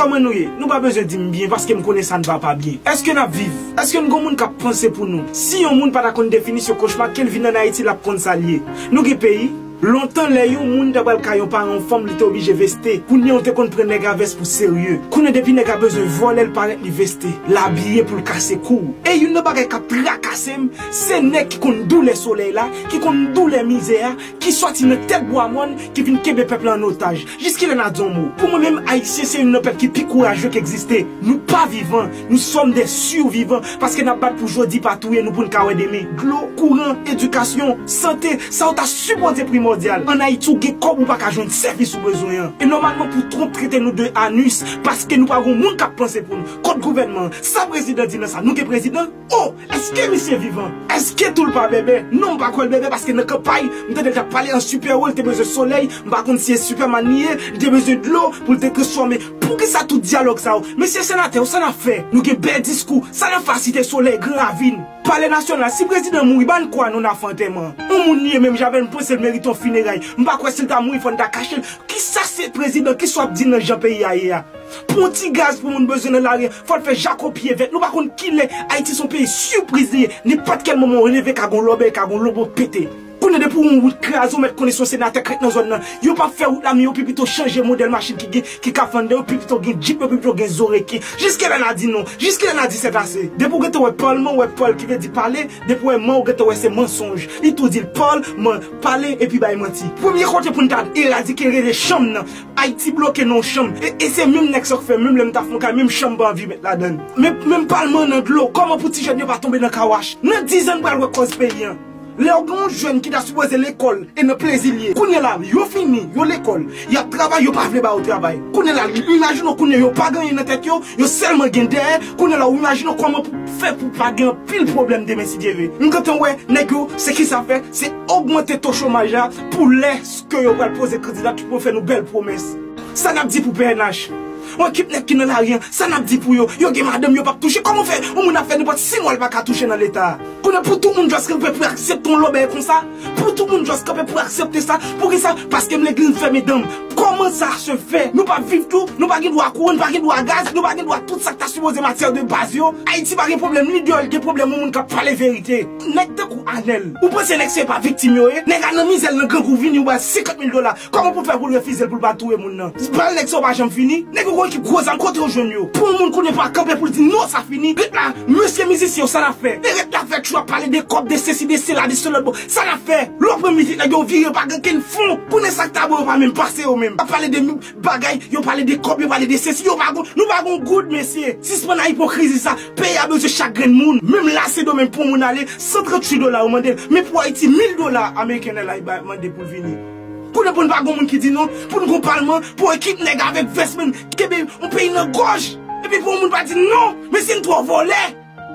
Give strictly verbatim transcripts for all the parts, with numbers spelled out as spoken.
Kòman nou ye? Nou pa bezwen di m byen paske m konnen sa n pa pa byen. Èske n ap viv? Èske n gon moun k ap panse pou nou? Si yon moun pa ta konn definisyon kochma, ke l vin ann Ayiti, l ap konn sa l ye. Nou gen peyi? Lontan, lè yon moun ta pral kay yon paran yon fanm, li te oblije veste. Kounye a, ou te konn pran nèg a vès pou serye. Kounye a, depi nèg a bezwen vòlè, l parèt, li veste. L abiye pou l kase kou. E youn nan bagay k ap trakase m, se nèg ki konn doulè solèy la, ki konn doulè mizè a, ki sòti nan tèt bwa mòn, ki vin kenbe pèp la an otaj. Jiskilè n a di yon mo? Pou mwen menm, Ayisyen se youn nan pèp ki pi kouraje ki egziste. Nou pa vivan, nous sommes des survivants, paske n ap bat pou jodi pa touye nou pou n ka wè demen. Dlo, kouran, edikasyon, sante, sa yo ta sipoze primòdyal. Ann Ayiti, ou gen kòb, ou pa ka jwenn sèvis ou bezwen an. E nòmalman, pou Trump trete nou de anus, paske nou pa gon moun k ap panse pou nou. Kot gouvènman an? Sa prezidan di nan sa? Nou gen prezidan? Oh, èske misye vivan? Èske tou l pa bèbè? Non, m pa kwè l bèbè paske nan kanpay, m tande l t ap pale an sipè wo, l te bezwen solèy, m pa konn si se Superman li ye, li te bezwen dlo pou l te transfòme. Poukisa tout dyalòg sa yo? Mesye senatè yo, sa n ap fè? Nou gen bèl diskou, sa n ap fè a Site Solèy, Gran Ravin, Palè Nasyonal? Si prezidan mouri, ba n kwa nou n a fè antèman an. Yon moun li ye menm jan avè l, m panse l merite yon fineray. M pa kwè si l ta mouri, fò n ta kache l. Kisa se prezidan? Kisa w ap di nan jan peyi a ye a? Pou yon ti gaz pou moun bezwen nan lari, fò l fè jako pye vèt. Nou pa konn kilè. Ayiti se yon peyi sipriz li ye. Nenpòt kèl moman w leve ka gon lòbèy, ka gon lobo pete. Kounye a depi yon wout kraze, ou mèt konnen se yon senatè k ret nan zòn nan. Yo p ap fè wout la, men yo pi pito chanje modèl machin ki gen, ki ka vann nan. Yo pi pito gen djip, yo pi pito gen zo reken. Jiskilè n a di non? Jiskilè n a di sètase? Depi w gentan wè palman, w wè pal ki vle di pale. Depi w wè man, ou gentan wè se mansonj. Li tou di l pal, man, pale epi bay manti. Premye kote pou n ta eradike rele chanm nan. Ayiti bloke nan yon chanm. E, e se menm nèg sa k fè, menm lè m ta fè yon kay, menm chanm m pa anvi met ladan l. Men, menm palman nan dlo, kòman pou ti jèn yo pa tonbe nan kawach? Nan diz an, n pral wè kòz peyi an. Lè w gen yon jèn ki ta sipoze lekòl e nan plezi l ye. Kounye a la, yo fini, yo lekòl, y ap travay, yo pa vle ba yo travay. Kounye a la, imajine w, kounye a yo pa gen anyen nan tèt yo, yo sèlman gen dèyè. Kounye a la, w imajine w kòman pou fè pou pa gen anpil pwoblèm demen si Dye vle. M gentan wè nèg yo, se kisa fè, se ogmante to chomaj la pou lè ke yo pral poze kandidati pou fè nou bèl pwomès. Sa n ap di pou P N H? Yon ekip nèg ki nan lari an, sa n ap di pou yo? Yo gen madanm, yo p ap touche. Kòman fè yon moun ap fè nenpòt sis mwa l pa ka touche nan Leta a? Kounye a pou tout moun just kanpe pou aksepte yon lòbèy konsa? Pou tout moun just kanpe pou aksepte sa? Poukisa? Paske m legliz, m fèmen dan m. Kòman sa se fè? Nou p ap viv tou? Nou pa gen dwa kouran, nou pa gen dwa gaz, nou pa gen dwa tout sa k ta sipoze matyè de baz yo? Ayiti pa gen pwoblèm lidè, li gen pwoblèm yon moun k ap pale verite. Nèg tankou Anèl, ou panse nèg sa yo pa viktim yo ye? Nèg a nan mizè l, nan grangou, vini, ou ba l senkant mil dola. Kòman pou l fè pou l refize l, pou l pa touye moun nan? Bal nèg sa yo pa janm fini. Nèg yo gon ekip gwo zam, kote yo jwenn yo? Pou yon moun kounye a pa kanpe pou l di non, sa fini. Ret la, mesye mizisyen yo, sa n ap fè? E ret la fè tchou ap pale de kòb, de sesi, de sela, de se lòt bò. Sa n ap fè? Lè w pran mizik nèg yo vire, pa gen kenn fon. Kounye a sa k ta bon, yo pa menm pase yo menm. Ap pale de mi-, bagay, yo pale de kòb, yo pale de sesi, yo pa gon, nou pa gon goud, mesye. Sispann a ipokrizi sa. Peyi a bezwen chak grenn moun. Menm la, Sendomeng pou yon moun ale, san tranntuit dola yo mande l. Men pou Ayiti, mil dola American Airlines bay mande pou l vini. Kounye a pou n pa gon moun ki di non, pou n gon palman, pou ekip nèg avèk vès menm kenbe yon peyi nan gòj. Epi pou yon moun pa di non, men si n twò vòlè.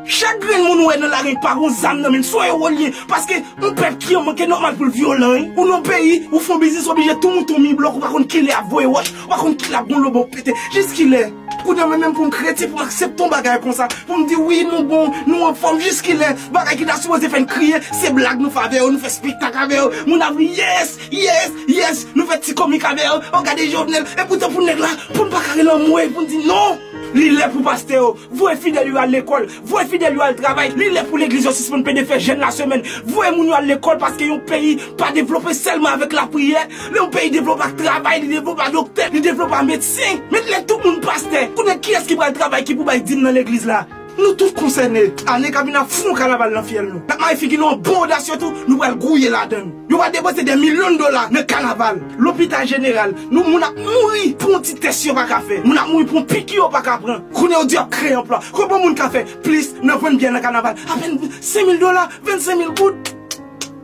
Chak grenn moun ou wè nan lari pa gon zam nan men l, se yon ewo l ye. Paske yon pèp ki an manke nòmal pou l vyolan, wi. Ou nan peyi, ou fè yon biznis, ou oblije tou mouton mi blòk, ou pa konn kilè y ap voye wòch, ou pa konn kilè ap gon lobo pete. Jiskilè? Kounye a mwen menm pou m kretyen, pou m aksepte yon bagay konsa, pou m di wi, nou bon, nou anfòm, jiskilè? Bagay ki ta sipoze fè n kriye, se blag nou fè avè yo, nou fè espektak avè yo. Moun ap ri, yes, yes, yes, nou fè ti komik avè yo. Oh, gade Jovenel. Epoutan pou nèg la, pou n pa ka rele anmwey, pou n di non. Li lè pou pastè yo voye fidèl yo al lekòl, voye fidèl yo al travay. Li lè pou legliz yo sispann pede fè jèn lasemèn. Voye moun yo al lekòl paske yon peyi pa devlope sèlman avèk lapriyè. Lè yon peyi devlope ak travay, li devlope ak doktè, li devlope ak medsen. Men lè tout moun pastè, kounye a kiyès ki pral travay, ki pou bay dim nan legliz la? Nou tout konsène. Ane k ap vini ap fè yon kanaval nan fyèl nou. N ap mare figi nou an bon odasye tou, nou pral gouye ladan l. Yo pral depanse dè milyon dola nan kanaval. Lopital jeneral, nou, moun ap mouri pou yon ti tès yo pa ka fè. Moun ap mouri pou yon piki yo pa ka pran. Kounye a yo di y ap kreye anplwa. Konbyen moun ka fè plis nan vann byè nan kanaval? Apèn senk mil dola, vennsenk mil goud.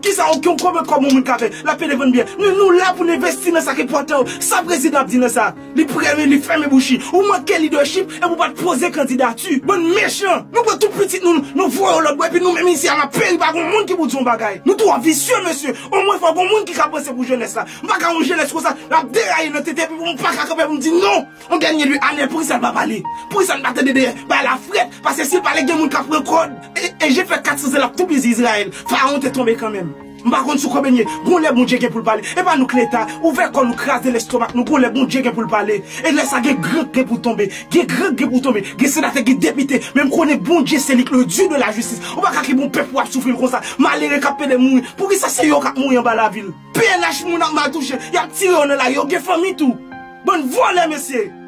Kisa, okenn, konbyen kòb yon moun ka fè? L ap pede vann byè. Men nou la pou n envesti nan sa k enpòtan yo. Sa prezidan ap di nan sa? Li prè, men li fèmen bouch li. Ou manke lidèchip, epi ou pa t poze kandidati. Bann mechan. Nou pran tout pitit nou, nou voye yo lòt bò, epi nou menm isi a n ap peri, pa gon moun ki pou di yon bagay. Nou twò visye, mesye. Omwen fò gon moun ki ka panse pou jenès la. M pa ka yon jenès konsa, l ap deraye nan tete, epi pou m pa ka kanpe pou m di non. Yon dènye lwi, Anèl, poukisa l pa pale? Poukisa n pa tande de bagay la frèt? Paske si l pale, gen moun k ap pran kòd. E, e je fè kat san zèl ap toupizi Izrayèl. Farawon te tonbe kanmenm. M pa konn sou konbyen ye. Gon lè Bondye gen pou l pale. E pa nou k Leta. Ouvè kò nou, kraze lestomak nou. Gon lè Bondye gen pou l pale. E lè sa gen gran k gen pou tonbe. Gen gran k gen pou tonbe. Gen senatè, gen depite. Men m konnen Bondye se li k le Dieu de la justice. Ou pa ka kite yon pèp w ap soufri l konsa. Malere k ap pede mouri. Poukisa se yo k ap mouri anba lavil? P N H moun ap mal touche. Y ap tire yo nan lari. Yo gen fanmi tou. Bann vòlè, mesye.